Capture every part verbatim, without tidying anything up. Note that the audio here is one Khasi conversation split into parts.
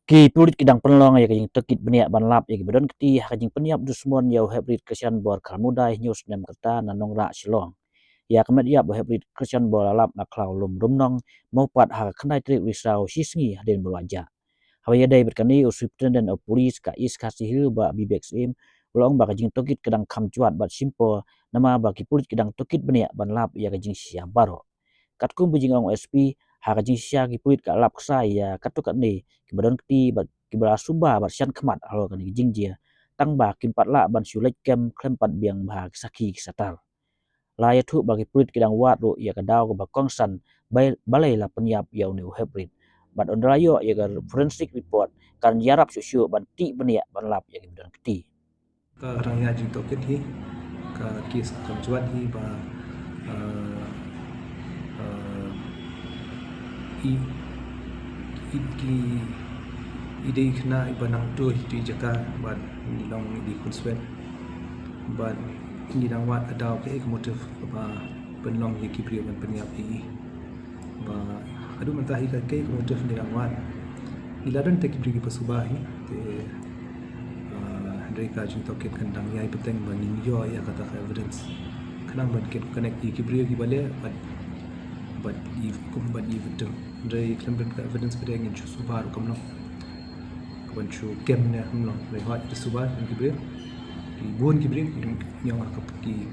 Ki pulit ki dang pynlong ïa ka jingtohkit bniah ban lap ïa kiba don kti ha ka jingpynïap dusmon ïa u Heprit Krishan Bor Kharmudai, hynñiew snem ka rta, na Nongrah, Shillong. Ïa ka met ïap u Heprit Krishan Bor la lap na khlaw lum Rumnong, Mawpat, ha ka khyndai tarik Risaw, shi sngi hadien ba la jah. Haba ïadei bad kane, u Superintendent of Police ka East Khasi Hills, Bah Bibek Syiem, u la ong ba ka jingtohkit ka dang kham jwat bad shim por, namar ba ki pulit ki dang tohkit bniah ban lap ïa ka jingshisha baroh. Katkum ka jingong S P, ha ka jingshisha ki pulit ka lap ksai ïa katto katne kiba don kti bad kiba la suba bad shah khmat halor kane ka jingjia, tang ba kim pat lah ban shu leit kem khlem pat biang bha ki sakhi ki satar. La ïathuh ba ki pulit ki dang wad ruh ïa ka daw kaba kongsan ba, balei la pynïap ïa une u Heprit. Bad ynda la ïoh ïa ka forensic report, kan ïarap shuh shuh ban tih bniah ban lap ïa kiba don kti. Ka dang ïa jingtohkit hi, ka kes ka kham jwat hi ba, eh, eh, i, i ki, i dei khynnah iba nangtuh ha kito ki jaka, bad ngi long i dei khunswet. Bad ngi dang wad ka daw kaei ka motive kaba pynlong ïa ki briew ban pynïap ïa i. Ba haduh mynta hi kaei ka motive ngi dang wad. Ngi la don te ki briew kiba suba hi, te, ah, hynrei ka jingtohkit kan dang ïai bteng ba ngin ïoh ïa kata ka evidence. Khnang ban kin connect ïa ki briew kiba leh bad, bad i kum bad i victim. Hynrei khlem don ka evidence ba dei ngin shu suba ruh kam long. Ka ban shu kem ne kam long. Hynrei hooid ki suba ki briew. Ki bun ki briew ki ong ha ka ki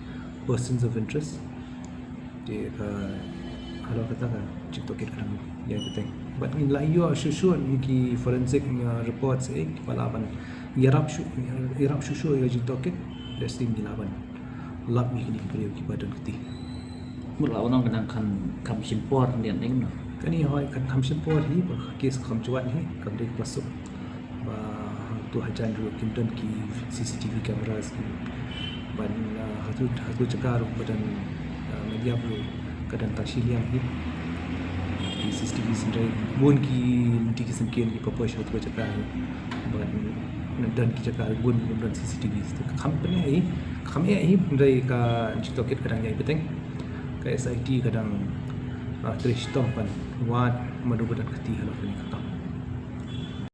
persons of interest. Te ka halor kata ka jingtohkit ka dang ïai bteng. Bad ngin la ïoh shuh shuh ki forensic, uh, reports, eh, kiba lah ban ïarap shuh, ïarap shuh shuh ïa ka jingtohkit. Lehse ngin lah ban lap ïa kine ki briew kiba don kti. Mut la wan ong ka dang kham, kham shim por ne ne no. Kane hooid kan kham shim por hi, ba ka kes kham jwat hi, kam dei kaba suk. Ba hangtu hajan ruh kim don ki C C T V cameras ki. Ban, ah, hangtu, hangtu jaka ruh ba don, ah, met ïap ruh ka don tang shiliang hi. Ki C C T V hynrei bun ki lynti ki syngkien kiba poi sha hangtu jaka hi. Ban don ki jaka ruh bun ki don C C T V. Kham pyneh hi, kham eh hi, hynrei ka jingtohkit ka dang ïai bteng. Ka S I T ka dang, ah, trei shitom ban wad mano ba don kti halor kane ka kam.